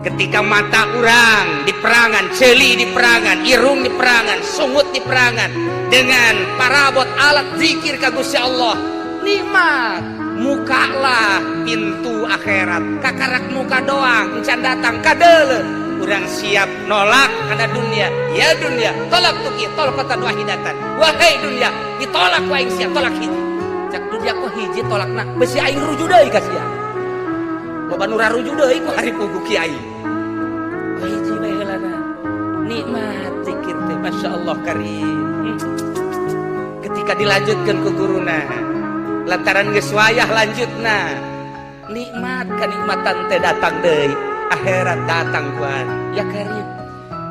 Ketika mata urang diperangan, ceuli diperangan, irung diperangan, sungut diperangan dengan parabot alat zikir ka Gusti Allah, nikmat. Mukalah pintu akhirat, kakarak muka doang encan datang kadeuleu. Urang siap nolak kana dunia. Ya dunia, tolaqtuki tolqatan wahidatan. Wahai dunia, ditolak ku aing sia tolak hiji. Cak dunia, kok hiji tolakna, besi aing ruju deui ka sia. Loba nu raruju deui ku hari pugu kiai. Oh, hiji bae heulana. Nikmat zikir teh, Masya Allah karim. Ketika dilanjutkan ku guruna, lantaran geus wayah lanjutna, nikmat kenikmatan teh datang deui, akhirat datang kuat. Ya karim.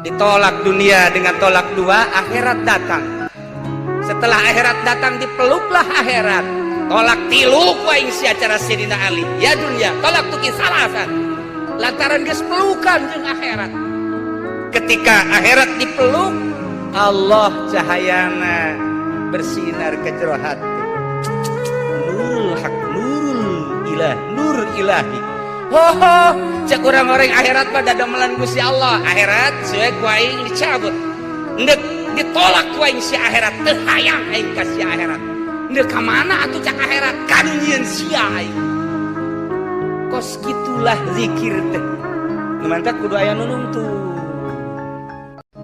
Ditolak dunia dengan tolak dua, akhirat datang. Setelah akhirat datang, dipeluklah akhirat. Tolak tilu ku aing sia cara Sidina Ali. Ya dunia, tolaqtuki salasan. Lantaran geus pelukan jeung akhirat. Ketika akhirat dipeluk, Allah cahayana bersinar ke jero hati. Nurul haq, nurul ilah, nur ilahi. Ho ho, cek orang-orang akhirat pada damelan Gusti Allah. Akhirat sesuai ku aing dicabut. Ndek ditolak ku aing si akhirat, teu hayang aing ka si akhirat. Ndek ka mana atuh cak akhirat? Kanu nyieun sia aing. Kos kitulah zikir teh. Nu mantak kudu aya nu nungtun.